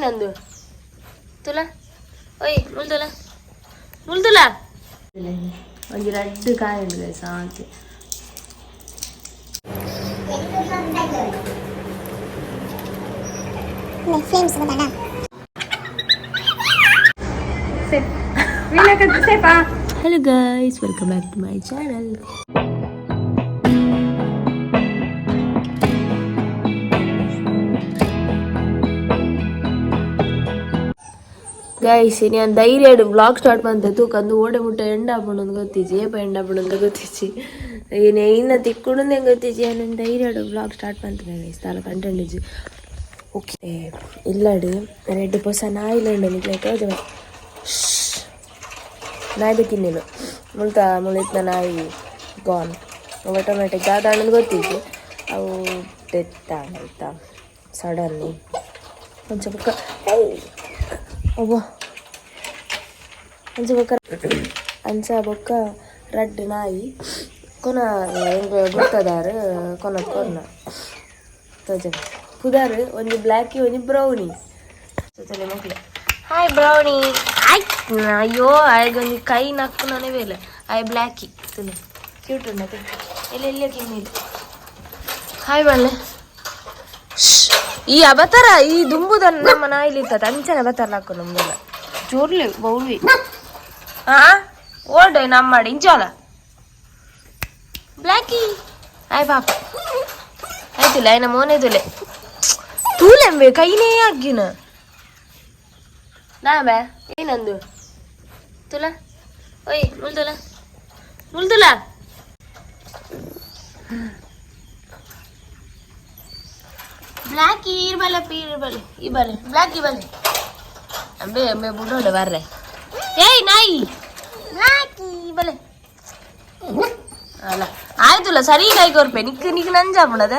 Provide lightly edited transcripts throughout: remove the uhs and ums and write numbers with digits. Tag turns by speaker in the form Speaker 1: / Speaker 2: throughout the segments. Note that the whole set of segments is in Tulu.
Speaker 1: ನಂದು ತುಲಾ ಓಯ್ ಮುಲ್ದುಲ ಮುಲ್ದುಲ ಒಂಜಿ ರಡ್ಡ್ ಕಾಯಿ ಉಂಡು ಸಾಂತಿ. Hello guys, welcome back to my channel. Guys, ನಾನು ಧೈರ್ಯ ವ್ಲಾಗ್ ಸ್ಟಾರ್ಟ್ ಬಂತ ತೂಕಂದು ಓಡೆ ಮುಟ್ಟ ಎಂಡ ಆಪುಂಡು ಗೊತ್ತಿಜ್ಜಿ, ಏಪ ಎಂಡ ಆಪುಂಡು ಗೊತ್ತಿಜ್ಜಿ, ಏನೇ ಇನ್ನ ತಿಕ್ಕುಂಡು ಗೊತ್ತಿಜ್ಜಿ. ನಾನು ಧೈರ್ಯ ವ್ಲಾಗ್ ಸ್ಟಾರ್ಟ್ ಬಂತ ಗೈಸ್, ತಾಲ ಕಂಟೆಂಟ್ ಇಜ್ಜಿ. ಓಕೆ, ಇಲ್ಲಡು ರೆಡ್ ಹೊಸ ನಾಯಿಲ ಉಂಡು ನಿಕ್ಲೆ ತೋಜ ನಾಯಿದ ಕಿನ್ನಿಲು ಮುಲ್ತ ಮುಳಿತ್ನ ನಾಯಿ ಗಾನ್ ಆಟೋಮೆಟಿಕ್ ದಾದ ಗೊತ್ತಿಜ್ಜಿ. ಅವು ಡೆತ್ ಆಯ್ತಾ ಸಡನ್ಲಿ. ಒಂಚ ಬೊಕ್ಕ ಒಬ್ಬ ಅಂಚ ಬೊಕ್ಕ ಅಂಚ ಬೊಕ್ಕ ರಡ್ಡ್ ನಾಯಿ ಕೊನ ಎಂಕ್ ಗುರ್ತದಾರ್ ಕೊನತ್ ಕೊರ್ನ ತೋಜ ಪುದರ್ ಒಂಜಿ ಬ್ಲ್ಯಾಕಿ ಒಂಜಿ ಬ್ರೌನಿ. ತಲೆ ಮಕ್ಳು. Hi brownie. ಆಯ್ ಅಯ್ಯೋ, ಆಯ್ಗೊಂಜಿ ಕೈ ನಕ್ಕುನನೆ ಬೇಲೆ. ಆಯ್ ಬ್ಲ್ಯಾಕಿ ತುಲೆ ಕ್ಯೂಟ್ ಉಂಡತೆ. ಎಲ್ಲ ಎಲ್ಲ ಕಿನ್ನಿಲು ಹಾಯ್ ಬಲ್ಲೆ. ಈ ಅಬತಾರ ಈ ದುಂಬುದ ನಮ್ಮ ನಾಯಿಲಿ ಇರ್ತದೆ ಅಂಚನೆ ಅಬತಾರ ಹಾಕು ನಮ್ದೆಲ್ಲ ಜೋರ್ಲಿ ಬೌಲ್ವಿ. ಹಾ ಓಲ್ಡ್ ನಮ್ಮ ಇಂಚಾಲ ಬ್ಲ್ಯಾಕಿ. ಆಯ್ ಪಾಪ ಆಯ್ತಿಲ್ಲ ಆಯ್ನ ಮೋನೆ ತುಲೆ ತೂಲೆಂಬೆ ಕೈನೇ ಅಗ್ಗಿನ ನಾ ಬೇ ಏನಂದು ತುಲ ಓಯ್ ಮುಲ್ದುಲ ಮುಲ್ದುಲ. ಬ್ಲ್ಯಾಕಿ ಇರ್ಬಲ್ಲ ಇರ್ಬಲ್ಲ ಈ ಬಲೆ ಬ್ಲ್ಯಾಕಿ ಬಲೆ ಅಂಬೆ ಅಂಬೆ ಬುಡೋಡ ಬರ್ರೆ. ಏಯ್ ನಾಯಿ ಬ್ಲ್ಯಾಕಿ ಬಲೆ ಅಲ್ಲ ಆಯ್ತಲ್ಲ ಸರಿ ಕೈ ಕೊರ್ಪೆ ನಿಕ್ ನಿಕ್ ನಂಜ ಆಪುಂಡದ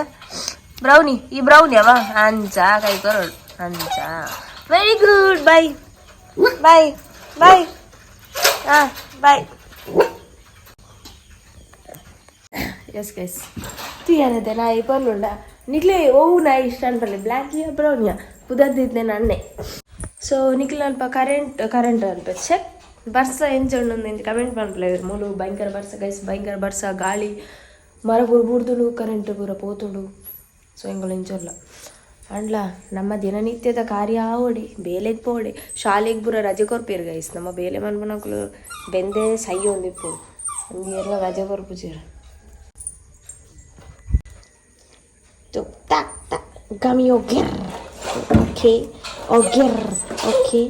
Speaker 1: ಬ್ರೌನಿ ಈ ಬ್ರೌನಿ ಅವ ಅಂಚ ಕೈ ಕೊರೋಡು ಅಂಚ. Very good. Bye bye bye. ಹಾ ಬಾಯ್. ಎಸ್ ಗೈಸ್, ತುಯಾನದೆ ನಾಯಿ ಪರ್ಲುಂಡ ನಿಕ್ಲೆ ಓವು ನಾಯಿ ಇಷ್ಟ ಅನ್ಪಲ್ಲೆ, ಬ್ಲ್ಯಾಕಿಯಾ ಬ್ರೌನಿಯಾ? ಪುದರ್ದಿದ್ನೆ ನನ್ನೆ. ಸೊ ನಿಕ್ಲೆ ಅಲ್ಪ ಕರೆಂಟ್ ಕರೆಂಟ್ ಅಲ್ಪ ಚೆಕ್ ಬರ್ಸ ಎಂಚ ಉಂಡು ಎಂಚ ಕಮೆಂಟ್ ಪನ್ಪುಲೆ. ಮೂಲು ಭಯಂಕರ ಬರ್ಸ ಗೈಸ್, ಭಯಂಕರ ಬರ್ಸ, ಗಾಳಿ, ಮರ ಪೂರ ಬೂರ್ದುಂಡು, ಕರೆಂಟ್ ಪೂರ ಪೋತುಂಡು. ಸೊ ಎಂಕುಲು ಎಂಚೊಲ್ಲ ಅಂಡ್ಲ ನಮ್ಮ ದಿನನಿತ್ಯದ ಕಾರ್ಯ ಆವೊಡೆ, ಬೇಲೆಗ್ ಪೋಡೆ, ಶಾಲೆಗ್ ಪೂರ ರಜೆ ಕೊರ್ಪೆರ್ ಗೈಸ್. ನಮ್ಮ ಬೇಲೆ ಮನ್ಪುನಕುಲು ಬೆಂದೆ ಸೈಯೊಂದಿಪ್ಪು, ಒಂಜಿ ಏರ್ಲ ರಜೆ ಕೊರ್ಪುಜೆರ್. ತುಕ್ ತಕ್ ತಕ್ ಗಮಿ ಒಗೆರ್ ಓಕೆ ಒಗೆರ್ ಓಕೆ.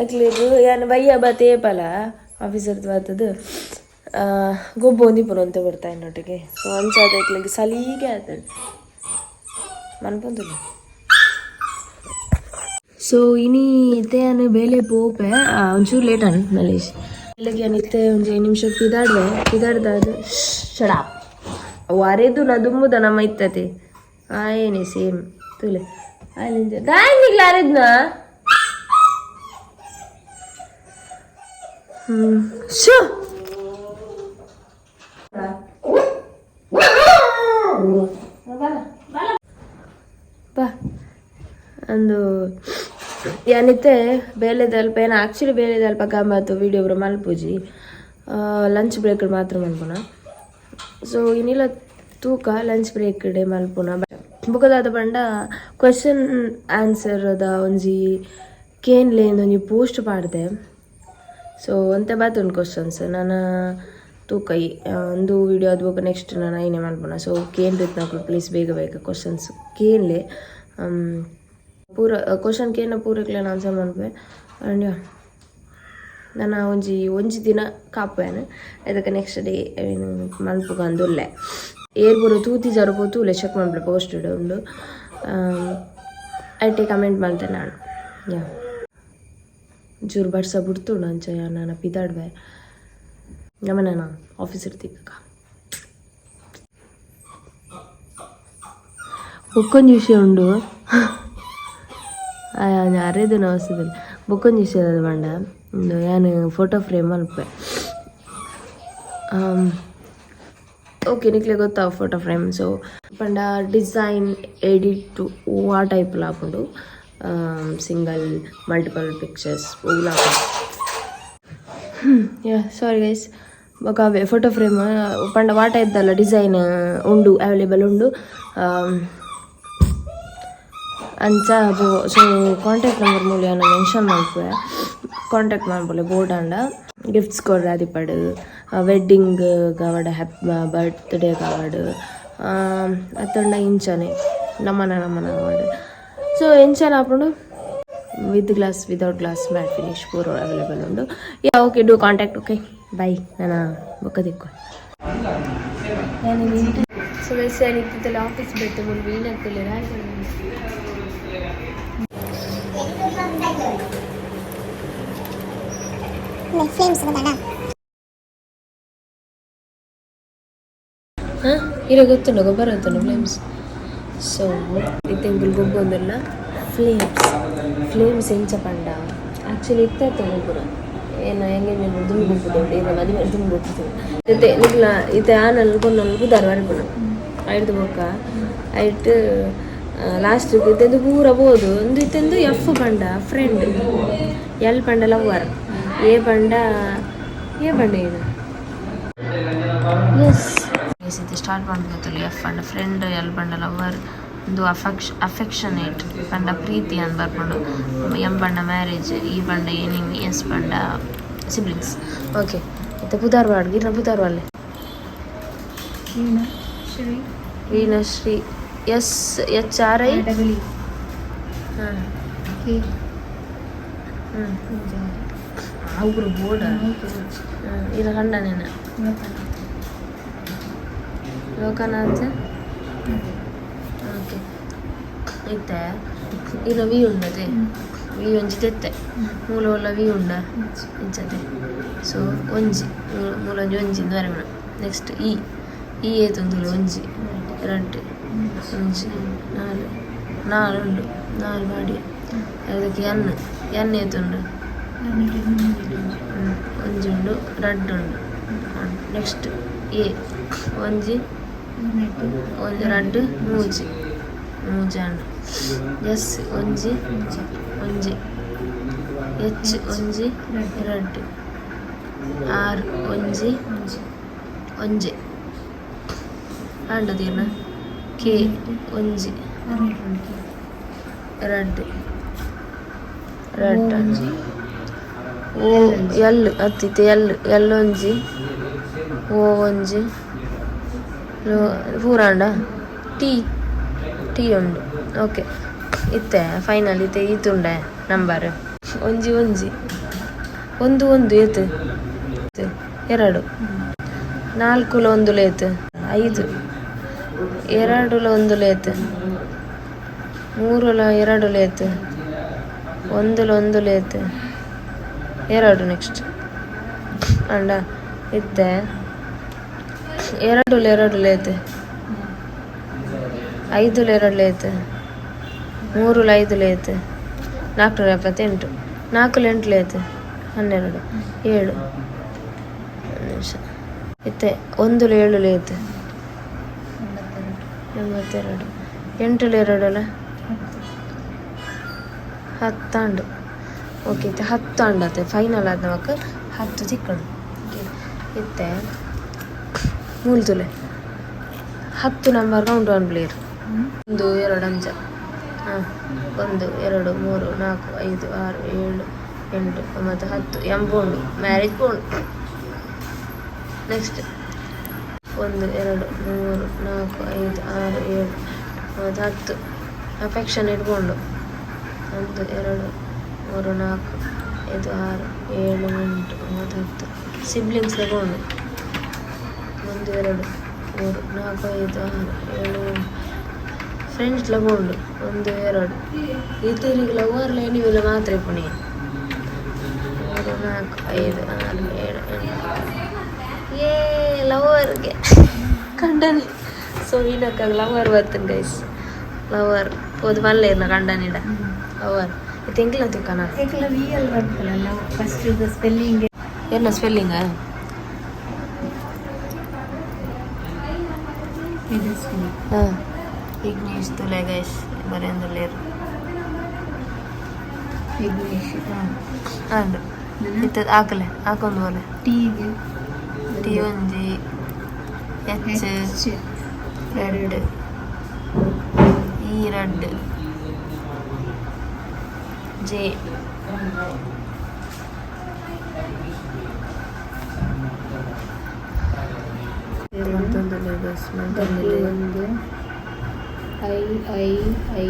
Speaker 1: ಅಕ್ಲೆಗ್ ಯಾನ್ ಬಯ್ಯ ಬತ್ತೆ ಏಪಲ ಆಫೀಸರ್ದು ಬತ್ತದು ಗೊಬ್ಬು ಒಂದಿಪ್ಪುನು ಅಂತ ಬರ್ತಾ ಇನ್ನೊಟ್ಟಿಗೆ. ಸೊ ಅಂಚಾದ ಅಕ್ಲೆಗ್ ಸಲೀಗೆ ಆತಂಡ್ ಮನ್ಪೊಂದುಲ್ಲೆ. ಸೊ ಇನಿ ಇತ್ತೆ ಯಾನ್ ಬೇಲೆ ಪೋಪೆ, ಒಂಚೂರು ಲೇಟ್ ಆಂಡ್ ಮಲೇಶ್. ಬೇಲೆಗ್ ಯಾನ್ ಇತ್ತೆ ಒಂಜಿ 5 ನಿಮಿಷ ಪಿದಾಡ್ವೆ. ಪಿದಾಡ್ದಾದ್ ಶಡಾಪ್ ಅವು ಅರೆದು ನಾ ದುಂಬುದ ನಮ್ಮ ಇತ್ತತೆ ಆಯೇನೆ ಸೇಮ್ ತೂಲೆ ಆಯ್ಲಿಂಜ ದಾಯ್ ನಿಕ್ಲ ಅರೆದ್ನಾ. ಶೂ ಬಾ ಅಂದು. ಯಾನಿತ್ತೆ ಬೇಲೆದಲ್ಪ ಏನು ಆ್ಯಕ್ಚುಲಿ ಬೇಲೆದಲ್ಪ ಗಮ್ಮತ್ತು ವೀಡಿಯೋ ಪೂರ ಮಲ್ಪುಜಿ, ಲಂಚ್ ಬ್ರೇಕ್ ಮಾತ್ರ ಮಲ್ಪುನ. ಸೊ ಇನಿಲ ತೂಕ ಲಂಚ್ ಬ್ರೇಕ್ ಡೇ ಮಲ್ಪುನ. ಬೊಕದಾದ ಪಂಡ ಕ್ವೆಶನ್ ಆನ್ಸರ್ ದ ಒಂಜಿ ಕೇನ್ಲೆ ಒಂಜಿ ಪೋಸ್ಟ್ ಪಾಡ್ದೆ. ಸೊ ಒಂತೆ ಬತ್ತುಂಡು ಕ್ವಶನ್ಸ್. ನಾನು ತೂಕ ಒಂದು ವೀಡಿಯೋ ಅದು ಬೊಕ ನೆಕ್ಸ್ಟ್ ನಾನು ಐನೆ ಮಲ್ಪುನ. ಸೊ ಕೇನ್ರಿತ್ನಕುಲು ಪ್ಲೀಸ್ ಬೇಗ ಬೇಗ ಕ್ವಶನ್ಸ್ ಕೇನ್ಲೆ. ಪೂರ ಕ್ವಶನ್ ಕೇನ ಪೂರಕ್ಲೆನ ಆನ್ಸರ್ ಮನ್ಪುವೆ. ಆ್ಯಂಡ್ ನಾನು ಒಂಜಿ ಒಂಜಿ ದಿನ ಕಾಪುವೆನ್, ಅದಕ್ಕೆ ನೆಕ್ಸ್ಟ್ ಡೇ ಏನು ಮನ್ಪುಗ ಅಂದುಲ್ಲೆ. ಏರ್ ಪೂರ ತೂತಿಜಾರು ಪೋ ತೂಲೆ, ಚೆಕ್ ಮನ್ಪುಲೆ, ಪೋಸ್ಟೆಡ್ ಉಂಡು. ಐಟೆ ಕಮೆಂಟ್ ಮಲ್ತೆ ನಾನು. ಯಾ, ಒಂಚೂರು ಬರ್ಸ ಬುಡ್ತುಂಡು, ಅಂಚ ನಾನು ಪಿದಾಡ್ವೆ. ನಮ್ಮನ ಆಫೀಸ್ ಇರ್ತಿಕ್ಕ. ಬೊಕ್ಕೊಂಜಿ ವಿಷಯ ಉಂಡು, ಅರೆದು ಅವಸ್ಥೆದಲ್ಲಿ ಬೊಕ್ಕೊಂಜಿ ವಿಷಯ ಪಂಡ ಉಂದು ಯಾನ್ ಫೋಟೋ ಫ್ರೇಮ್ ಮಲ್ಪೆ. ಓಕೆ, ನಿಕ್ಲೆ ಗೊತ್ತಾವು ಫೋಟೋ ಫ್ರೇಮ್. ಸೊ ಪಂಡ ಡಿಸೈನ್ ಎಡಿಟ್ ಆ ಟೈಪ್ ಆಪುಂಡು. ಸಿಂಗಲ್ ಮಲ್ಟಿಪಲ್ ಪಿಕ್ಚರ್ಸ್ ಒವ್ಲ. Yeah, sorry guys. ಬೊಕ ಅವೇ ಫೋಟೋ ಫ್ರೇಮ್ ಪಂಡ ವಾಟ ಇದ್ದಲ್ಲ ಡಿಸೈನ್ ಉಂಡು, ಅವೈಲೇಬಲ್ ಉಂಡು ಅಂಚ. ಸೊ ಕಾಂಟ್ಯಾಕ್ಟ್ ನಂಬರ್ ಮೂಲ ಯಾನ್ ಮೆನ್ಷನ್ ಮಲ್ಪುವೆ, ಕಾಂಟ್ಯಾಕ್ಟ್ ಮಲ್ಪೊಲಿ. ಬೋಡಾಂಡ ಗಿಫ್ಟ್ಸ್ ಕೊರ್ರೆ ಆದಿಪ್ಪಡ್, ವೆಡ್ಡಿಂಗ್ ಗಾವಡ್, ಹ್ಯಾಪ್ ಬರ್ತ್ಡೇ ಗಾವಡ್, ಅತ್ತಂಡ ಇಂಚನೆ ನಮನ ನಮನ ಆವಡ್. ಸೊ ಎಂಚನ ಆಪುಂಡು, with glass, without glass, matte finish ಪೂರ ಅವೈಲೇಬಲ್ ಉಂಡು. Yeah, okay, do contact. Okay, bye. ನಾನು ಬೊಕ್ಕ ದಿಕ್ಕು. ಸೊ ಗೈಸ್, ಯಾನ್ ಇತ್ತಿತ್ತಲ್ಲ ಆಫೀಸ್ ಬೆಟ್ಟು ಮುಲ್ ವೀಣಕ್ಕುಲ್ಲೆರ್. ಹಾಯ್.
Speaker 2: ಫ್ಲೇಮ್ಸ್ ಗೊತ್ತಾಡ.
Speaker 1: ಹಾಂ, ಇರ ಗೊತ್ತುಂಡು, ಗೊಬ್ಬರ ಗೊತ್ತುಂಡು ಫ್ಲೇಮ್ಸ್. ಸೊ ಇತ್ತೆ ಎಂಕುಲು ಗೊಬ್ಬೊಂದುಲ್ಲ ಫ್ಲೇಮ್ಸ್. ಫ್ಲೇಮ್ಸ್ ಎಂಚ ಪಂಡ, ಆ್ಯಕ್ಚುಲಿ ಇತ್ತೆ ಗೊಬ್ಬುನ ಏನ ಎಂಗೇಜ್ಮೆಂಟ್ ದುಂಬು ಗೊಬ್ಬುದುಂಡು, ಏನ ಮದಿಮೆ ದುಂಬು ಗೊಬ್ಬುದು. ಇತ್ತೆ ನಿಕ್ಲ ಇತ್ತೆ ಆನಲ್ ಪೊನ್ನಲ್ ಪುದಾರ್ ಬರ್ಪುನ. ಐಡ್ದ್ ಬೊಕ್ಕ ಐಟ್ ಲಾಸ್ಟ್ ಇತ್ತೆಂದು ಪೂರ ಪೋದು. ಒಂದು ಇತ್ತೆಂದು ಎಫ್ ಪಂಡ ಫ್ರೆಂಡ್, ಎಲ್ ಪಂಡ ಲವರ್, ಎ ಪಂಡ, ಎ ಪಂಡ ಏನು? ಎಸ್ ಎಸ್, ಇತ್ತೆ ಸ್ಟಾರ್ಟ್ ಮಾಡ್ಬೋದಲ್ಲ. ಎಫ್ ಪಂಡ ಫ್ರೆಂಡ್, ಎಲ್ ಪಂಡ ಲವರ್, ಒಂದು ಅಫೆಕ್ಷನೇಟ್ ಪಂಡ ಪ್ರೀತಿ ಅಂದ್ ಬರ್ಪುಂಡು. ಎಂ ಪಂಡ ಮ್ಯಾರೇಜ್, ಇ ಪಂಡ ಎನಿಮಿ, ಎಸ್ ಪಂಡ ಸಿಬ್ಲಿಂಗ್ಸ್. ಓಕೆ, ಇತ್ತೆ ಪುದಾರ್ ವಾಡ್ ಗಿರ್ನ ಪುದಾರ್ ವಾಲೆ.
Speaker 2: Shri.
Speaker 1: Veenashri, S H R I
Speaker 2: double E.
Speaker 1: ಹಾಂ.
Speaker 2: ಕೆ.
Speaker 1: ಹ್ಞೂ.
Speaker 2: ಪೂಜಾರಿ.
Speaker 1: ಅವ್ರು ಬೋರ್ಡ್ ಇದು ಕಂಡನೇನ. ಲೋಕನಾಥ್. ಓಕೆ, ಇತ್ತೆ ಇರ ವಿ ಉಂಡತೆ, ವಿ ಒಂಜಿ ತೆತ್ತೆ ಮೂಲ ಉಲ್ಲ ವಿ ಉಂಡ ಇಂಚತೆ. ಸೊ ಒಂಜಿ ಮೂಲೊಂಜಿ ಒಂಜಿ ಬರೆಪುಣ. ನೆಕ್ಸ್ಟ್ ಇ. ಇ ಏತುಂದುಲ್ಲ? ಒಂಜಿ, ರಡ್ಡ್, ಒಂಜಿ, ನಾಲ್, ನಾಲ್ ಉಂಡು, ನಾಲ್ ಮಾಡಿ. ಅದಕ್ಕೆ ಎನ್. ಎನ್ ಏತುಂಡು? ಒಂಜಿ ಉಂಡು, ರಡ್ಡ್ ಉಂಡು. ನೆಕ್ಸ್ಟ್ ಎ. ಒಂಜಿ, ಒಂಜಿ, ರಡ್ಡ್, ಮೂಜಿ, ಮೂಜಿ ಆಂಡ್. ಎಸ್ ಒಂಜಿ, ಒಂಜಿ. ಎಚ್ ಒಂಜಿ, ರಡ್ಡ್. ಆರ್ ಒಂಜಿ, ಒಂಜಿ ಆಂಡ ತೀರ್ನ. ಕೆ ಒಂಜಿ, ರಡ್ಡ್, ರಡ್ಡ್. ಓ, ಎಲ್ ಅತ್ತಿತ್ತೆ. ಎಲ್, ಎಲ್ ಒಂಜಿ, ಓ ಒಂಜಿ, ಪೂರಾಂಡ. ಟಿ, ಟಿ ಉಂಡು. ಓಕೆ, ಇತ್ತೆ ಫೈನಲ್ ಇತ್ತೆ ಈತುಂಡೆ ನಂಬರ್. ಒಂಜಿ, ಒಂಜಿ, ಒಂದು, ಒಂದು ಏತು? ಎರಡು. ನಾಲ್ಕುಲ ಒಂದು ಲೇತು? ಐದು. ಎರಡುಲ ಒಂದು ಲೇತು? ಮೂರುಲ ಎರಡು ಲೇತು? ಒಂದುಲ ಒಂದು ಲೇತು? ಎರಡು. ನೆಕ್ಸ್ಟ್ ಅಂಡ ಇತ್ತೆ ಎರಡುಲ ಎರಡು ಲೇತು? ಐದುಲ ಎರಡು ಲೇತು? ಮೂರುಲ ಐದು ಲೇತು? 478. ನಾಲ್ಕುಲ ಎಂಟು ಲೇತು? 12. ಏಳು. ಒಂದು ನಿಮಿಷ. ಇತ್ತೆ ಒಂದುಲ ಏಳು ಲೇತು? 82. ಎಂಟುಲ ಎರಡಲ್ಲ? ಹತ್ತಾಂಡು. ಓಕೆ, ಇತ್ತೆ 10 ಅಂಡತೆ. ಫೈನಲ್ ಆದ ನಮಕ್ 10 ತಿಕ್ಕಣು. ಓಕೆ, ಇತ್ತೆ ಮೂಲು ತುಲೆ, 10 ನಂಬರ್ ಕೌಂಟ್ ಒನ್ ಪ್ಲೇಯರ್. ಒಂದು, ಎರಡು, ಅಂಚ. ಹಾಂ, ಒಂದು, ಎರಡು, ಮೂರು, ನಾಲ್ಕು, ಐದು, ಆರು, ಏಳು, ಎಂಟು, ಒಂಬತ್ತು, 10. ಎಂ ಪೋಂಡು, ಮ್ಯಾರೇಜ್ ಪೋಂಡು. ನೆಕ್ಸ್ಟ್ ಒಂದು, ಎರಡು, ಮೂರು, ನಾಲ್ಕು, ಐದು, ಆರು, ಏಳು, ಒಂಬತ್ತು, 10. ಅಫೆಕ್ಷನ್ ಇಟ್ಕೊಂಡು ಒಂದು, ಎರಡು, ಮೂರು, ನಾಲ್ಕು, ಐದು, ಆರು, ಏಳು, ಎಂಟು, ಒಂಬತ್ತು, 10. ಸಿಬ್ಲಿಂಗ್ಸ್ ತಗೊಂಡು ಒಂದು, ಎರಡು, ಮೂರು, ನಾಲ್ಕು, ಐದು, ಆರು, ಏಳು, ಎಂಟು. ಫ್ರೆಂಡ್ಸ್ ತಗೊಂಡು ಒಂದು, ಎರಡು. ಈ ತಿರುಗಿ ಲವರ್ಲ ಎನಿವಿಲ್ಲ ಮಾತ್ರ ಪುಣಿ. ಮೂರು, ನಾಲ್ಕು, ಐದು, ಆರು, ಏಳು, ಎಂಟು. ಏ, ಲವರ್ಗೆ ಕಂಡನಿ. ಸೊ ವೀಣಕ್ಕಾಗ ಲವರ್ ಬರ್ತೇನೆ ಗೈಸ್. ಲವರ್ ಪೋದು ಪಲ್ಲೆ ಇರ್ನ ಕಂಡನಿಡ ಲವರ್. ಇದು ಎಂಕ್ಲ ತಿಕ್ಕನ.
Speaker 2: ವಿ ಎಲ್ ಬರ್ತಲ್ಲ ಫಸ್ಟ್ ಸ್ಪೆಲ್ಲಿಂಗ್.
Speaker 1: ಏನ ಸ್ಪೆಲ್ಲಿಂಗ್?
Speaker 2: ಇದು ಸ್ಪೆಲ್ಲಿಂಗ್.
Speaker 1: ಹಾಂ, ವಿಘ್ನೇಶ್ ತುಲೆ ಗೈಸ್, ಬರೆಯಂದುಲ್ಲೇರು.
Speaker 2: ಇಂಗ್ಲೀಷ್.
Speaker 1: ಅಂಡ್ ಇತ್ತ ಹಾಕಲೆ, ಹಾಕೊಂದು ಬೋಲೆ.
Speaker 2: ಟಿ.
Speaker 1: ಟಿ ಒಂಜಿ, ಎಚ್.
Speaker 2: ಎಚ್.
Speaker 1: ರೆಡ್, ಇ ರೆಡ್, ಜೆ. ಮತ್ತೊಂದು ಗೈಸ್, ಮತ್ತೊಂದು.
Speaker 2: ಒಂದು, I I I,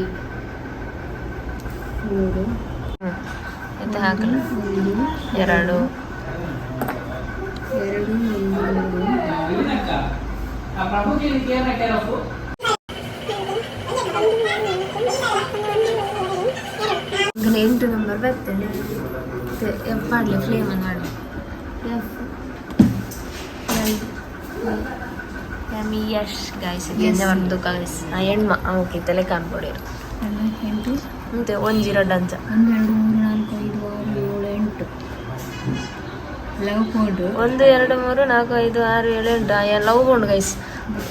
Speaker 2: ಮೂರು.
Speaker 1: ಮತ್ತೆ ಹಾಕಲ.
Speaker 2: ಒಂದು.
Speaker 1: ಎರಡು.
Speaker 2: ಎರಡು, ಒಂದು, ಮೂರು.
Speaker 1: ಈಗ ಎಂಟು ನಂಬರ್ ಬರ್ತೇನೆ. ಎಫ್ ಮಾಡಲಿ, ಫ್ಲೇಮ್ ಅನ್ನು ಮಾಡಲಿ. F L M Yash guys.
Speaker 2: Yes.
Speaker 1: ಒಂದು ಗೈಸ್, ಎಣ್ಮ. ಓಕೆ, ತಲೆ ಕಾನ್ಕೊಡಿರು.
Speaker 2: ಅಲ್ಲ, ಎಂಟು.
Speaker 1: ಮತ್ತೆ ಒಂಜಿ ರಡ್ಡ್ ಅಂಚ.
Speaker 2: ಒಂದು, ಎರಡು, ಮೂರು, ನಾಲ್ಕು, ಐದು, ಆರು, ಏಳು, ಎಂಟು. Love code.
Speaker 1: ಒಂದು, ಎರಡು, ಮೂರು, ನಾಲ್ಕು, ಐದು, ಆರು, ಏಳು, ಎಂಟು. ಲವ್ ಉಂಡು ಗೈಸ್.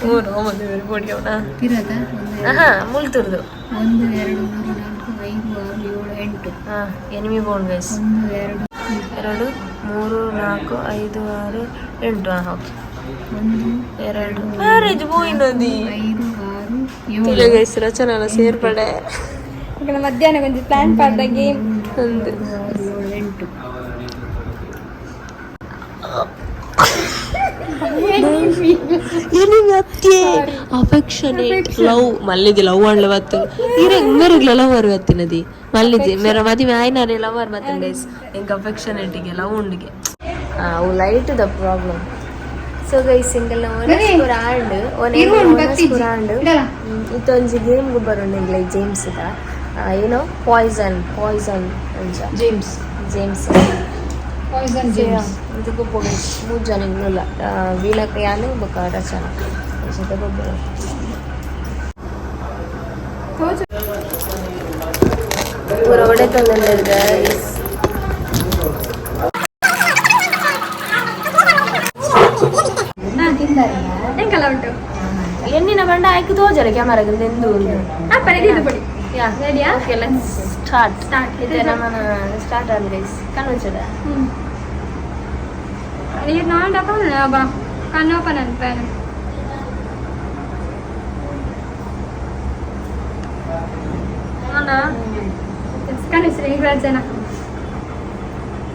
Speaker 1: ಮೂರು ಒಂದು ಪೊಡಿ ಅವನ.
Speaker 2: ಇರದ ಒಂದು, ಎರಡು.
Speaker 1: ಹಾ, ಮುಲ್ತುರ್ದು.
Speaker 2: ಒಂದು, ಎರಡು, ಮೂರು, ನಾಲ್ಕು, ಐದು, ಆರು, ಏಳು, ಎಂಟು.
Speaker 1: ಹಾ, ಎನಿಮಿ ಬೋಂಡ್ ಗೈಸ್.
Speaker 2: ಒಂದು, ಎರಡು.
Speaker 1: ಎರಡು, ಮೂರು, ನಾಲ್ಕು, ಐದು, ಆರು, ಎಂಟು. ಹಾಂ, ಓಕೆ.
Speaker 2: ಒಂದು.
Speaker 1: ಎರಡು ಮ್ಯಾರೇಜ್ ಪೋಯಿನದಿ.
Speaker 2: ಐದು, ಆರು, ಏಳು.
Speaker 1: ಗೈಸ್, ರಚನಾ ಸೇರ್ಪಡೆ.
Speaker 3: ಮಧ್ಯಾಹ್ನ ಒಂಜಿ ಪ್ಲಾನ್ ಪಾಡ್ದ ಗೇಮ್.
Speaker 1: ಒಂದು.
Speaker 2: ಆರು, ಏಳು, ಎಂಟು.
Speaker 1: ಎನಿಮಿ ಅತ್ತೆ, ಅಫೆಕ್ಷನೇಟ್, ಲವ್ ಮಲ್ಲಿಗೆ, ಲವ್ ಆಡ್ಲ ಬತ್ತು. ಇರೆ ಮೇರೆಗ್ಲ ಲವರ್ ಬತ್ತಿನದಿ ಮಲ್ಲಿಗೆ. ಮೇರ ಮದಿಮೆ ಆಯ್ನಾರೆ ಲವರ್ ಬತ್ತಿನ ಗೈಸ್. ಎಂಕ್ ಅಫೆಕ್ಷನೇಟಿಗೆ ಲವ್ ಉಂಡಿಗೆ ಅವು light the problem. So guys, single ಒನಸ್ಪುರ and ಒನಸ್ಪುರ ಆಂಡ್ ಇತ್ತೊಂಜಿ ಗೇಮ್ ಗೊಬ್ಬರ ಉಂಡು ಜೇಮ್ಸ್ the ಏನೋ ಪಾಯ್ಸನ್, ಪಾಯ್ಸನ್ ಅಂಚ.
Speaker 2: ಜೇಮ್ಸ್.
Speaker 1: ಜೇಮ್ಸ್.
Speaker 2: Poison James.
Speaker 1: ಇದು ಗೊಬ್ಬ ಗೈಸ್. ಮೂರು ಜನ ಇನ್ನೂಲ್ಲ, ವೀಣಕ, ಯಾನು ಬೊಕ ರಚನಾ ಜೊತೆ ಗೊಬ್ಬರ. ಪೂರ ಒಡೆತೊಂದು ಗೈಸ್.
Speaker 3: ಎಂಕಲ ಉಂಟು.
Speaker 1: ಎಣ್ಣಿನ ಬಂಡ ಆಯ್ಕೆ ತೋಜರೆ ಕ್ಯಾಮರಾಗ ಎಂದು ಉಂಡು.
Speaker 3: ಆ ಪಡೆ ಇದು ಪಡಿ.
Speaker 1: ಯಾ.
Speaker 3: ರೆಡಿಯಾ?
Speaker 1: Okay, let's start.
Speaker 3: Start.
Speaker 1: ಇದು ನಮ್ಮನ ಸ್ಟಾರ್ಟ್ ಆನ್ ಗೈಸ್. ಕಣ್ಣು.
Speaker 3: ನೀರು ನಾಂಡಪ್ಪ ಬಾ, ಕಣ್ಣು ಓಪನ್ ಅನ್ಪೇನೆ. ಕಣ್ಣು ಈಗ ಜನ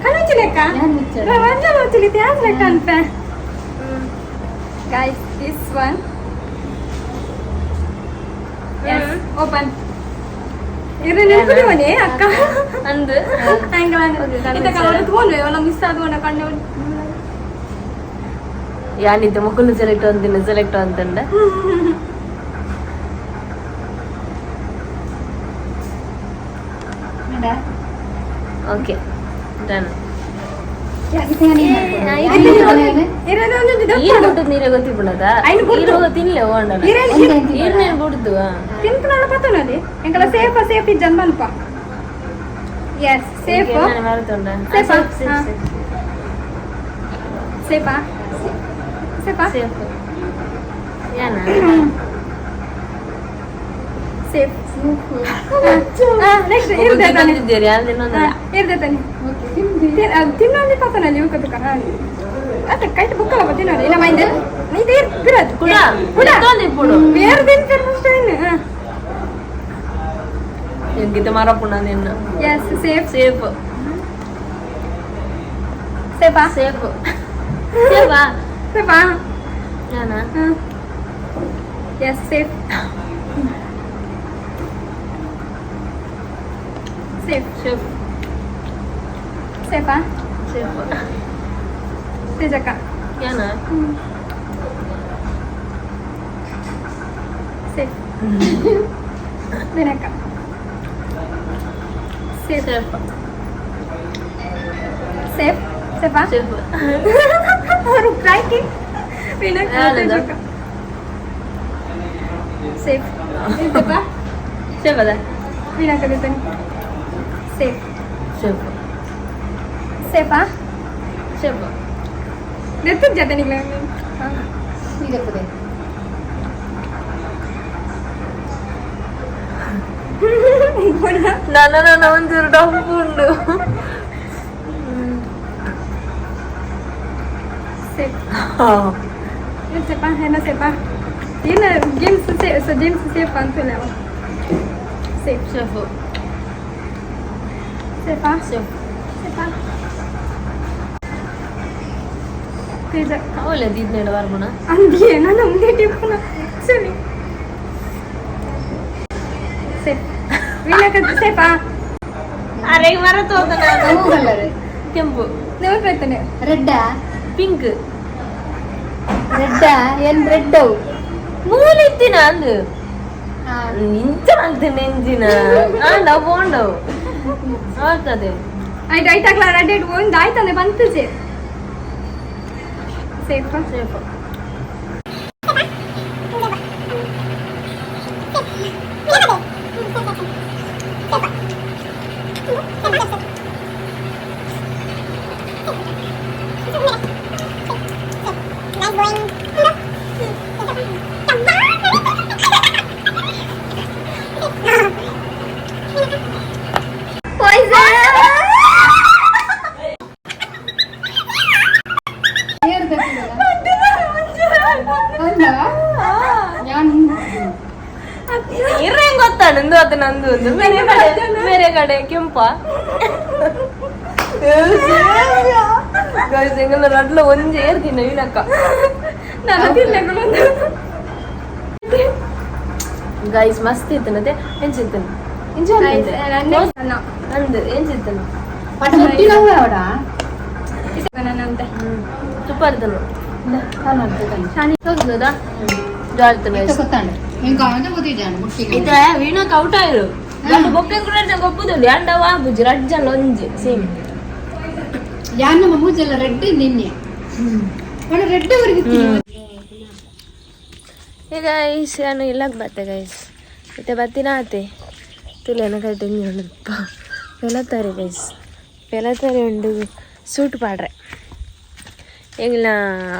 Speaker 3: ಕಣ್ಣು ಲೆಕ್ಕ ಒಂದೇ ಗೊತ್ತಿಲ್ಲ, ಯಾವ್ದು ಲೆಕ್ಕ ಅನ್ಪೆ. Guys, this one, yes, open. ಇರು ನೆನಪಿಡುವನೇ ಅಕ್ಕ.
Speaker 1: ಅಂದು.
Speaker 3: ಇಂತ ಕಲರ್ ತಗೊಂಡ್ವೆ ಅವನ ಮಿಸ್ ಆದವನ ಕಣ್ಣು.
Speaker 1: ಯಾನಿದ್ದೆ ಮುಕ್ಕುಲು ಸೆಲೆಕ್ಟ್ ಅಂತಿನ, ಸೆಲೆಕ್ಟ್ ಅಂತಂಡ. Okay, done.
Speaker 3: ಇರೋದು.
Speaker 1: ನೀರು ಬಿಟ್ಟು ನೀರೇ ಗೊತ್ತಿಪ್ಪುಂಡದ.
Speaker 3: ಐನ್ ಬುಡ್ದು.
Speaker 1: ನೀರು ತಿನ್ಲೆ ಓಂಡ. ನೀರ್ನೇನು ಬಿಡ್ದು.
Speaker 3: ತಿನ್ಪುನಲ್ಲ ಪತ್ತನದಿ ಎಂಕಲ ಸೇಫ್ ಸೇಫ್ ಇಜ್ಜನ್ ಮಲ್ಪ. Yes, safe.
Speaker 1: ಮರತುಂಡ.
Speaker 3: Safe ಆ? ಹಾ. ಸೇಫಾ, ಸೇಫಾ.
Speaker 1: ಸೇಫ್ ಯಾನ.
Speaker 3: ಸೇಫ್. ನೆಕ್ಸ್ಟ್ ಇರ್ದೆ ತಾನೆ.
Speaker 1: ಬಂದಿದ್ದೀರಿ ಯಾವ್ದು?
Speaker 3: ಇರ್ದೆ ತಾನೆ. ತಿನ್ನೋದಿ ಪತ್ತನಲ್ಲಿ ಊಕತಕ ಅತ್ತ ಕೈಟ್ ಬುಕ್ಕಲ ತಿನ್ನೋದು ಇಲ್ಲ ಮೈಂದ ಇದು ಬಿರದು.
Speaker 1: ಕುಡ.
Speaker 3: ಕುಡ.
Speaker 1: ಇಪ್ಪುಡು.
Speaker 3: ಬೇರೆ ದಿನ ಫಸ್ಟ್.
Speaker 1: ಎಂಕಿತ ಮರಪುಣ ನಿನ್ನ.
Speaker 3: Yes, safe.
Speaker 1: ಸೇಫ್.
Speaker 3: ಸೇಫಾ.
Speaker 1: ಸೇಫ್, ಸೇಫಾ.
Speaker 3: ಸೇಫಾ.
Speaker 1: ಯಾನ.
Speaker 3: Yes, safe safe.
Speaker 1: ಸೇಫ್.
Speaker 3: ಸೇಫಾ.
Speaker 1: ಸೇಫ್.
Speaker 3: ತೇಜಕ್ಕ.
Speaker 1: ಯಾನ.
Speaker 3: ಸೇಫ್. ವಿನಕ್ಕ ಸೇಫ್.
Speaker 1: ಸೇಫ್.
Speaker 3: ಸೇಫ್, ಸೇಫಾ.
Speaker 1: ಸೇಫ್.
Speaker 3: ಅವರು ಕ್ರೈಕಿಂಗ್ ವಿನಕ್ಕ.
Speaker 1: ಯಾನದು?
Speaker 3: ತೇಜಕ್ಕ ಸೇಫ್. ಸೇಫಾ.
Speaker 1: ಸೇಫ್ ಅದ.
Speaker 3: ವಿನಕ್ಕ ದೇತಾನೆ ಸೇಫ್.
Speaker 1: ಸೇಫ್.
Speaker 3: ಸೇಫಾ.
Speaker 1: ಸೇಫ್.
Speaker 3: ದೆತ್ತದ ಜೊತೆ ನಿಗ್ಲ.
Speaker 1: ನನ್ನ ನನ್ನ ಒಂಚೂರು ಡಂಪ್ ಉಂಡು.
Speaker 3: ಸೇಫ್. ಸೇಫಾ ಏನ ಸೇಫಾ ಏನು ಗೇಮ್ಸ್ ಸೇಫ್, ಗೇಮ್ಸ್ ಸೇಫ್ ಅಂತಲ್ಲ. ಸೇಫ್.
Speaker 2: ಸೇಫ್.
Speaker 3: ಸೇಫಾ?
Speaker 2: ಸೇಫ್.
Speaker 3: ಸೇಫಾ ತೇಜ?
Speaker 1: ಅವಲ್ಲ ದೀದ್ನೇಡ ಬರ್ಬುಣ.
Speaker 3: ಅಂದಿಯೇ ನಾನು ಮುಂದೆ ಟಿಪ್ಪುನ ಆಕ್ಚುಲಿ ಸೇಫ್. ವೀಣಕ ಸೇಫಾ?
Speaker 1: ಅರೆ ಮರ ತೋತನ.
Speaker 2: ಅವು ಕಲರ್.
Speaker 1: ಕೆಂಪು.
Speaker 3: ನೀವು ಪ್ರಯತ್ನ.
Speaker 2: ರೆಡ್ಡಾ?
Speaker 1: ಪಿಂಕ್.
Speaker 2: ರೆಡ್ಡಾ ಏನ್ ರೆಡ್ ಅವು?
Speaker 1: ಮೂಲಿತ್ತಿನ ಅಂದು ಇಂಚ ಮಾಡ್ತೇನೆ ಎಂಜಿನ ಆಂಡ ಪೋಂಡವು ಆಗ್ತದೆ.
Speaker 3: ಆಯ್ತು ಆಯ್ತು, ಆಗ್ಲಾ ರೆಡ್ ಒಂದು ಆಯ್ತಂದ್ರೆ ಬಂತು. ಸೇಫಾ?
Speaker 1: ಸೇಫ್.
Speaker 2: ಏರ್ ಅಲ್ಲ ಯಾನ್.
Speaker 1: ಇರ್ರೇನ್ ಗೊತ್ತಾ ನಂದು ಅದು ನಂದು ಒಂದು ಬೇರೆ ಕಡೆ ಬೇರೆ ಕಡೆ ಕೆಂಪ. ಗೈಸ್, ಎಂಗಲ ರಡ್ಲ ಒಂಜಿ ಏರ್ದಿನ ವೀಣಕ್ಕ.
Speaker 3: ನಾನು ತಿನ್ಲೆಗಳು.
Speaker 1: ಗೈಸ್, ಮಸ್ತ್ ಇತ್ತನತೆ. ಎಂಚಿತ್ತನ ಇಂಚ ಅಂದು ಎಂಚಿತ್ತನ.
Speaker 2: ಪಟ ಮುಟ್ಟಿನವು ಅವಡ.
Speaker 3: ನನ್ನಂತೆ.
Speaker 1: ಸೂಪರ್ ಇತ್ತನ. ಹೋಗ್ತದಾ ಜಾಳ್ತನ.
Speaker 2: ಗೊತ್ತಾಂಡ ಹಿಂಗ ಅವನ ಓದಿದ್ದಾನೆ ಮುಟ್ಟಿಗೆ.
Speaker 1: ಇತ್ತೆ ವೀಣಕ್ ಔಟ್ ಆಯ್ರು ಬೊಕ್ಕೆ ಕೂಡ ಗೊಬ್ಬುದುಂಡು ಅಂಡ ವಾಬುಜಿ ರಡ್ಡ್ ಜನ ಒಂಜಿ ಸೇಮ್.
Speaker 2: ಯಾನ್ ನಮ್ಮ ಮೂಜೆಲ್ಲ ರೆಡ್ ನಿನ್ನೆ ಒಣ ರೆಡ್ ಅವರಿಗೆ.
Speaker 1: ಹೇ ಗೈಸ್, ನಾನು ಇಲ್ಲಕ್ಕೆ ಬತ್ತೆ ಗೈಸ್. ಇತ್ತೆ ಬತ್ತಿನ ಆತೆ ತುಲೇನ ಕೈಟ್ ಉಂಡು ಪೆಲತಾರೆ ಗೈಸ್, ಪೆಲತಾರೆ ಉಂಡು ಸೂಟ್ ಪಾಡ್ರೆ. ಎಂಗ್ಲ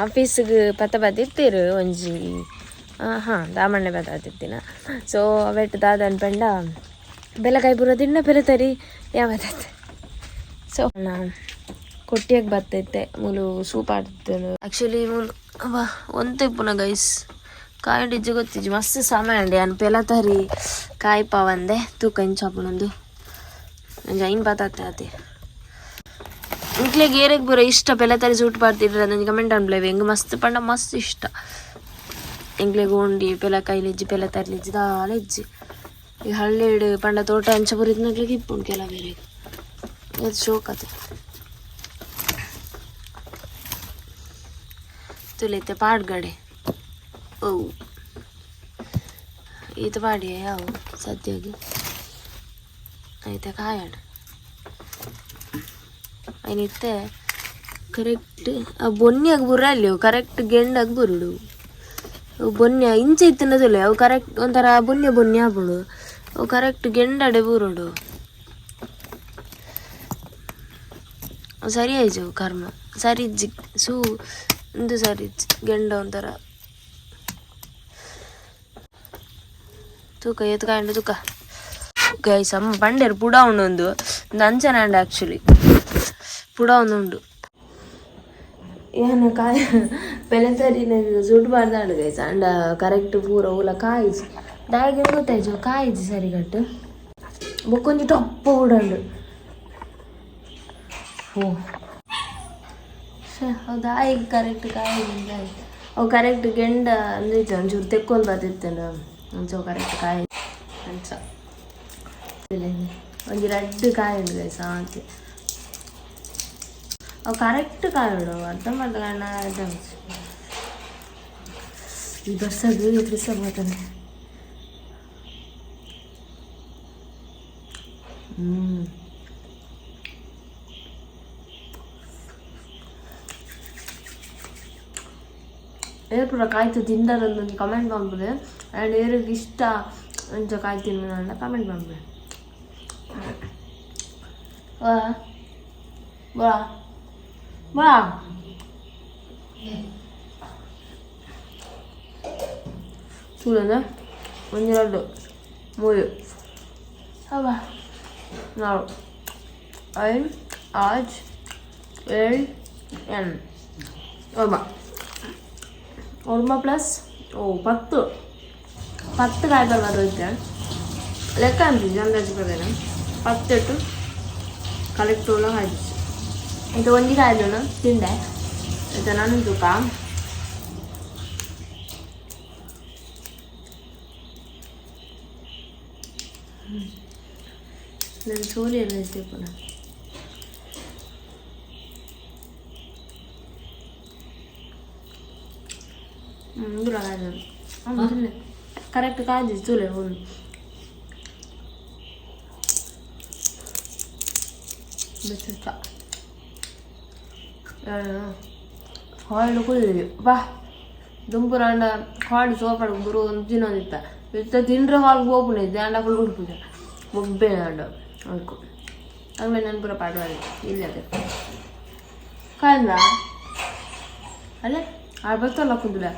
Speaker 1: ಆಫೀಸ್ಗೆ ಪತ್ತ ಬತ್ತಿತ್ತೇರು ಒಂಜಿ ಹಾಂ ದಾಮಣ್ಣೆ ಬತ್ತಾತಿತ್ತಿನ. ಸೊ ಅವೆಟ್ ದಾದ ಅನ್ಪಂಡ ಬೆಲಕಾಯಿ ಪೂರ ತಿನ್ನ ಪೆಲತರಿ ಯಾವ. ಸೊ ನಾ ಕೊಟ್ಟಿಯಾಗ ಬತ್ತೈತೆ ಮೂಲು ಸೂಪ್ ಆಡ್ತೇನೆ. ಆ್ಯಕ್ಚುಲಿ ಮೂಲು ಅಬ್ಬಾ ಒಂತೆ ಇಪ್ಪುನ ಗೈಸ್ ಕಾಯಿ ಡಿಜ್ಜು ಗೊತ್ತಿಜ್ಜಿ. ಮಸ್ತ್ ಸಮಯ ಅಂడి ಅನ್ ಪೆಲತರಿ ಕಾಯಿ ಪಾವಂದೆ ತೂಕ ಇಂಚಾಪುನೊಂದು ಒಂಜಿ ಐನ್ ಬಾತಾತೆ ಆತೆ. ಇಂಕ್ಲೆಗ್ ಏರೆಗ್ ಪೂರ ಇಷ್ಟ ಪೆಲತರಿ ಸೂಟ್ ಪಾಡ್ತಿಡ್ರ ನಂಜಿ ಕಮೆಂಟ್ ಅನ್ಪ್ಲೇವೆ. ಎಂಗ್ ಮಸ್ತ್ ಪಂಡ ಮಸ್ತ್ ಇಷ್ಟ. ಎಂಕ್ಲೆಗ್ ಓಂಡಿ ಪೆಲಕಾಯಿ ಲಿಜ್ಜಿ ಪೆಲತರಿ ಲಿಜ್ಜಿ ದಾಲ ಇಜ್ಜಿ. ಈ ಹಳ್ಳಿಡ್ ಪಂಡ ತೋಟ ಅಂಚ ಪೂರ ಇತ್ತಿನಕ್ಲೆಗ್ ಇಪ್ಪುಂಡು ಕೆಲವೆರೆಗ್. ಏತ್ ಶೋಕ್ ಆತೆ ತುಲೈತೆ ಪಾಡ್ಗಡೆ. ಓ ಈತ ಪಾಡಿಯೇ ಯಾವ ಸದ್ಯಗೆ ಐತೆ ಕಾಯಣ ಐನಿತ್ತೆ ಕರೆಕ್ಟ್. ಆ ಬೊನ್ಯಾಗ ಬುರ ಅಲ್ಲಿ ಅವು ಕರೆಕ್ಟ್ ಗೆಂಡಾಗ ಬರುಡು. ಅವು ಬೊನ್ಯ ಇಂಚ ಇತ್ತಿನದಲ್ಲ, ಅವು ಕರೆಕ್ಟ್ ಒಂಥರ ಬೊನ್ಯ ಬೊನ್ಯ ಆಪುಂಡು. ಅವು ಕರೆಕ್ಟ್ ಗೆಂಡಡೆ ಬುರುಡು. ಅವು ಸರಿ ಆಯ್ತು ಅವು ಕರ್ಮ ಸರಿ ಇಜ್ಜಿ ಸೂ ಇಂದು ಸರಿ ಇಜ್ಜಿ ಗೆಂಡ ಒಂಥರ ತೂಕ ಏತ್ ಕಾಂಡ ತೂಕ ಗೈಸ್. ಅಮ್ಮ ಬಂಡೇರು ಪುಡ ಉಂಡು ಒಂದು ಅಂಚನೆ ಆ್ಯಕ್ಚುಲಿ ಪುಡ ಒಂದು ಉಂಡು. ಏನು ಕಾಯಿ ಪೆಲತರಿನ ಸುಟ್ಟು ಬಾರ್ದಾಂಡು ಗೈಸ್. ಅಂಡ ಕರೆಕ್ಟ್ ಪೂರ ಓಲ ಕಾಯಿಜಿ ದಾಯಿಗೆ ಗೊತ್ತಾಯ್ತು ಕಾಯಿಜಿ ಸರಿಗಟ್ಟು. ಬೊಕ್ಕೊಂಜಿ ಟೊಪ್ಪ ಉಡಂಡು. ಓ ಹೌದಾ, ಈಗ ಕರೆಕ್ಟ್ ಕಾಯಿ ಅವು ಕರೆಕ್ಟ್ ಗೆಂಡ ಅಂದ್ರೆ ಒಂಚೂರು ತೆಕ್ಕೊಂಡು ಬತ್ತಿತ್ತೇನು ಒಂಚೂರು ಕರೆಕ್ಟ್ ಕಾಯಿ ಅಂಚ. ಒಂಜಿ ರಡ್ಡ್ ಕಾಯಿ ಉಂಡು ಗೈಸ್ ಆಂತಿ. ಅವು ಕರೆಕ್ಟ್ ಕಾಯಿ ಉಂಡು ಅರ್ಧ ಮರ್ಧ ಕಾರಣ. ಈ ಬರ್ಸದು ಎದುರಿಸ ಬರ್ತಾನೆ. ಹ್ಞೂ ಏರ್ ಪೂರ ಕಾಯ್ತು ತಿಂದರೊಂದು ಕಮೆಂಟ್ ಮಾಡ್ಬಿಡಿ. ಆ್ಯಂಡ್ ಏರಿಗೆ ಇಷ್ಟ ಅಂಚ ಕಾಯಿ ತಿನ್ನ ಕಮೆಂಟ್ ಮಾಡ್ಬಿಡಿ. ವಾ ಬಾ ಬಾ ತೂಲಂದ ಒಂಜಿ ರಡ್ಡು ಮೂರು. ಅವ ನಾವು ಐನ್ ಆಜ್ ಏಳ್ ಎನ್ ಒರ್ಮ ಒರ್ಮ ಪ್ಲಸ್ ಓ 10 10 ಕಾಯಿ ಬರುತ್ತೆ ಲೆಕ್ಕ ಅಂತಿದ್ದೆ ಅಂದಾಜು ಪ್ರಕಾರ 10 ಇಟ್ಟು ಕಲೆಕ್ಟ್ ಹಾಕಿச்சு. ಇದು ಒಂಜಿ ಕಾಯ್ದನು ತಿಂಡೆ ಇದು ನಾನು ತೂಕ. ನಾನು ಸೋಲಿ ಎಲ್ಲ ಇಷ್ಟಪಡ. ಕರೆಕ್ಟ್ ಕಾಯ್ದು ತೂಲೆ ಒಂದು ಬಿಸಿಸ ಹಾಲು ಕುಳ್ಳಿ ಬಾ ದುಂಪುರಾಂಡ ಹಾಲು ಸೋಪಡ ಗುರು ಒಂದು ತಿನ್ನೋದಿತ್ತ ಇತ್ತ ತಿಂದ್ರೆ ಹಾಲು ಹೋಗ್ಬಿಡ ಇದ್ದೆ ಅಂಡ ಕುಳ್ಳು ಉಡ್ಪುಜ ಒಬ್ಬೇ ಅಂಡ ಅದಕ್ಕೂ ಹಂಗೆ ನಾನು ಪೂರ ಪಾಡುವಾಗ ಇಲ್ಲ ಅದೇ ಕಾಯ್ದ ಅಲ್ಲೇ ಆ ಬತ್ತಲ್ಲ ಕುಂದಿಲ್ಲ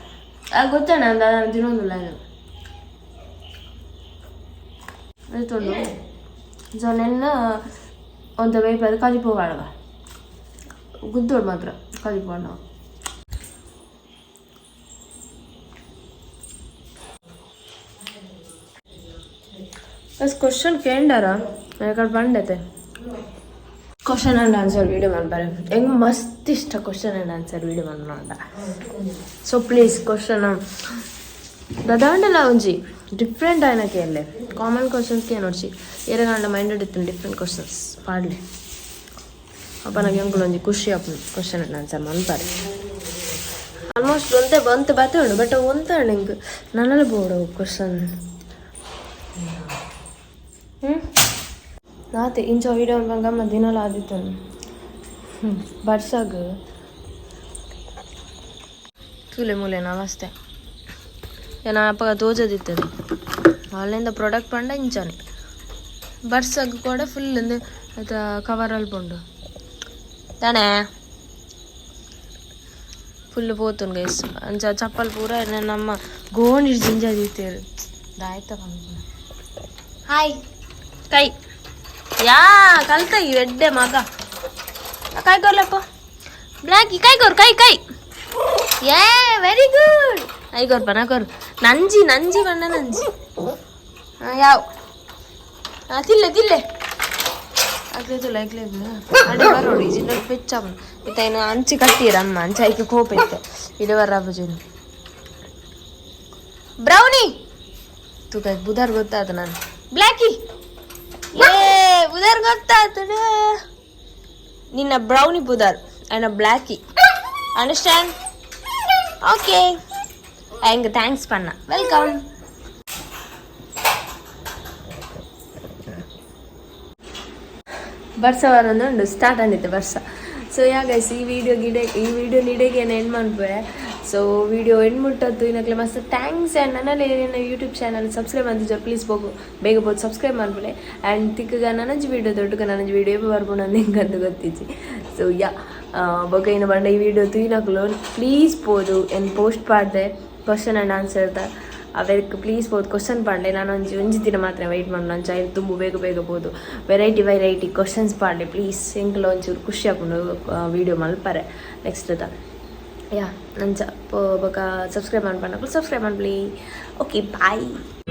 Speaker 1: ಅದು ಗೊತ್ತಣ್ಣ ಅಂದ ನಾನು ತಿನ್ನೋದಿಲ್ಲ ಅದು ಅದು ಸೊ ನೆನ್ನ ಒಂದು ಬೇಯ್ಪದು ಕಜಿಪು ಪಾಡುವ ಗುದ್ದೋಡು ಮಾತ್ರ ಕಜಿಪು ಅಣ್ಣ. ಬಸ್ ಕ್ವಶನ್ ಕೇಂಡಾರ ಕಡೆ ಬಂಡತೆ ಕ್ವಶನ್ ಆ್ಯಂಡ್ ಆನ್ಸರ್ ವೀಡಿಯೋ ಮಾಡ್ಬಾರೆ ಹೆಂಗೆ ಮಸ್ತ್ ಇಷ್ಟ ಕ್ವಶನ್ ಆ್ಯಂಡ್ ಆನ್ಸರ್ ವೀಡಿಯೋ ಮಾಡ್ನೋಡ. ಸೊ ಪ್ಲೀಸ್ ಕ್ವಶನ್ ದದಾಂಡಲ ಒಂಜಿ ಡಿಫ್ರೆಂಟ್ ಆಯ್ನ ಕೇಳಲೆ ಕಾಮನ್ ಕ್ವಶನ್ಸ್ ನೋಡ್ಸಿ ಏರಗಂಡ ಮೈಂಡ್ ಇತ್ತು ಡಿಫ್ರೆಂಟ್ ಕ್ವಶನ್ಸ್ ಪಾಡ್ಲೆ ಅಪ್ಪ ನನಗೆ ಅಂಕುಲ್ ಒಂಜಿ ಖುಷಿ ಆಪುಂಡು ಕ್ವಶನ್ ಆ್ಯಂಡ್ ಆನ್ಸರ್ ಮನ್ಪಾರೆ. ಆಲ್ಮೋಸ್ಟ್ ಒಂತೆ ಒಂತೆ ಬತ್ತೆ ಉಂಡು ಬಟ್ ಒಂತೆ ಉಂಡು ಇಂಕ್ ನನಲ ಬೋಡು ಕ್ವಶನ್. ನಾತೆ ಇಂಚ ವೀಡಿಯೋ ಅನ್ಪಂಗ ದಿನಲ ಆದಿತ್ತು ಬರ್ಸಾಗ ತೂಲೆ ಮೂಲೆ ನಮಸ್ತೆ ಏನ ಅಪ್ಪಗ ತೋಜದಿತ್ತದು ಆನ್ಲೈನ್ದ ಪ್ರಾಡಕ್ಟ್ ಪಂಡ ಇಂಚಾನೆ ಬರ್ಸಾಗ ಕೂಡ ಫುಲ್ ಇಂದು ಕವರ್ ಅಲ್ಪುಂಡು ತಾನೇ ಫುಲ್ ಪೋತುಂಡು ಗೈಸ್. ಅಂಚ ಚಪ್ಪಲ್ ಪೂರ ನಮ್ಮ ಗೋಂಡಿ ಜಿಂಜ ದೀತೇರು ದಾಯ್ತ ಹಾಯ್ ಕೈ ಯಾ ಕಲ್ತ ಈ ಎಡ್ಡೆ ಮಗ ಕಾಯ್ ಕೊರ್ಲಪ್ಪ ಬ್ಲ್ಯಾಕಿ ಕಾಯ್ ಕೊರ್ ಕೈ ಕೈ ಏ ವೆರಿ ಗುಡ್ I ಕೊರ್ಪ ನಾ ಕೊರು ನಂಜಿ ನಂಜಿ ಬಣ್ಣ ನಂಜಿ ಯಾವ ತಿಲ್ಲೆ ತಿಲ್ಲೆ ಅಗ್ಲೇದು ಲೈಕ್ಲೇದು ಅಡೆ ಬರೋಡು ಈ ಜಿನ್ನ ಪೆಚ್ಚ ಇತ್ತ ಇನ್ನು ಅಂಚಿ ಕಟ್ಟಿರ ಅಮ್ಮ ಅಂಚೆ ಐಕೆ ಕೋಪ ಇತ್ತೆ ಇಡೆ ಬರ್ರ ಬಜುನು ಬ್ರೌನಿ ತೂಕ ಬುಧಾರ್ ಗೊತ್ತಾತ ನಾನು ಬ್ಲ್ಯಾಕಿ ಏ ಬುಧಾರ್ ಗೊತ್ತಾತಡ ನಿನ್ನ ಬ್ರೌನಿ ಬುಧಾರ್ ಅಂಡ್ ಬ್ಲ್ಯಾಕಿ ಅಂಡರ್ಸ್ಟ್ಯಾಂಡ್ ಓಕೆ ಹೆಂಗೆ thanks ಪಣ್ಣ welcome. ಬರ್ಸ ಉಂಡು ಸ್ಟಾರ್ಟ್ ಅಂದಿತ್ತು ಬರ್ಸ. ಸೊ ಯಾ ಗೈಸ್, ಈ ವಿಡಿಯೋ ಗಿಡ ಈ ವಿಡಿಯೋ ನಿಡೆಗೆ ಎಂಡ್ ಮಾಡ್ಬೇರೆ. ಸೊ ವಿಡಿಯೋ ಎಂಡ್ ಮುಟ್ಟದ್ದು ಇನ್ನಕ್ಲೆ ಮಸ್ತ್ thanks. ಆ್ಯಂಡ್ ನನ್ನಲ್ಲಿ ಏನೇನು ಯೂಟ್ಯೂಬ್ ಚಾನಲ್ ಸಬ್ಸ್ಕ್ರೈಬ್ ಅಂತಿದ್ದಾರೆ ಪ್ಲೀಸ್ ಹೋಗು ಬೇಗ ಬೋದು ಸಬ್ಸ್ಕ್ರೈಬ್ ಮಾಡ್ಬೇಳೆ. ಆ್ಯಂಡ್ ತಿಕ್ಕಗ ನನಂಜಿ ವಿಡಿಯೋ ದೊಡ್ಡಗ ನನಂಜಿ ವಿಡಿಯೋ ಬರ್ಬೋದು ನನ್ನ ಹೆಂಗಂತ ಗೊತ್ತಿಜ್ಜಿ. ಸೊ ಯಾ ಬೊಕ ಇನ್ನು ಬಂಡ ಈ ವಿಡಿಯೋ ತೂಯಿನಕ್ಲು ಪ್ಲೀಸ್ ಪೋದು ಏನು ಪೋಸ್ಟ್ ಪಾಡ್ದೆ ಕ್ವಶನ್ ಆ್ಯಂಡ್ ಆನ್ಸರ್ ಅವೆಕ್ ಪ್ಲೀಸ್ ಪೋದು ಕ್ವಶನ್ ಪಾಡ್ಲೆ. ನಾನು ಒಂಜಿ ಒಂಜಿ ದಿನ ಮಾತ್ರ ವೆಯ್ಟ್ ಮಾಡಿ ನಾನು ಚೈಲ್ ತುಂಬ ಬೇಗ ಬೇಗ ಪೋದು ವೆರೈಟಿ ವೆರೈಟಿ ಕ್ವಶನ್ಸ್ ಪಾಡ್ಲೆ ಪ್ಲೀಸ್. ಎಂಕ್ಲ ಒಂಚೂರು ಖುಷಿ ಆಪುಂಡು ವೀಡಿಯೋ ಮಲ್ಪರೆ ನೆಕ್ಸ್ಟ್ ದ. ಯಾ ನಂಚ ಬೊಕ ಸಬ್ಸ್ಕ್ರೈಬ್ ಮನ್ಪಂಡ ಸಬ್ಸ್ಕ್ರೈಬ್ ಮನ್ಪಲಿ. Okay bye.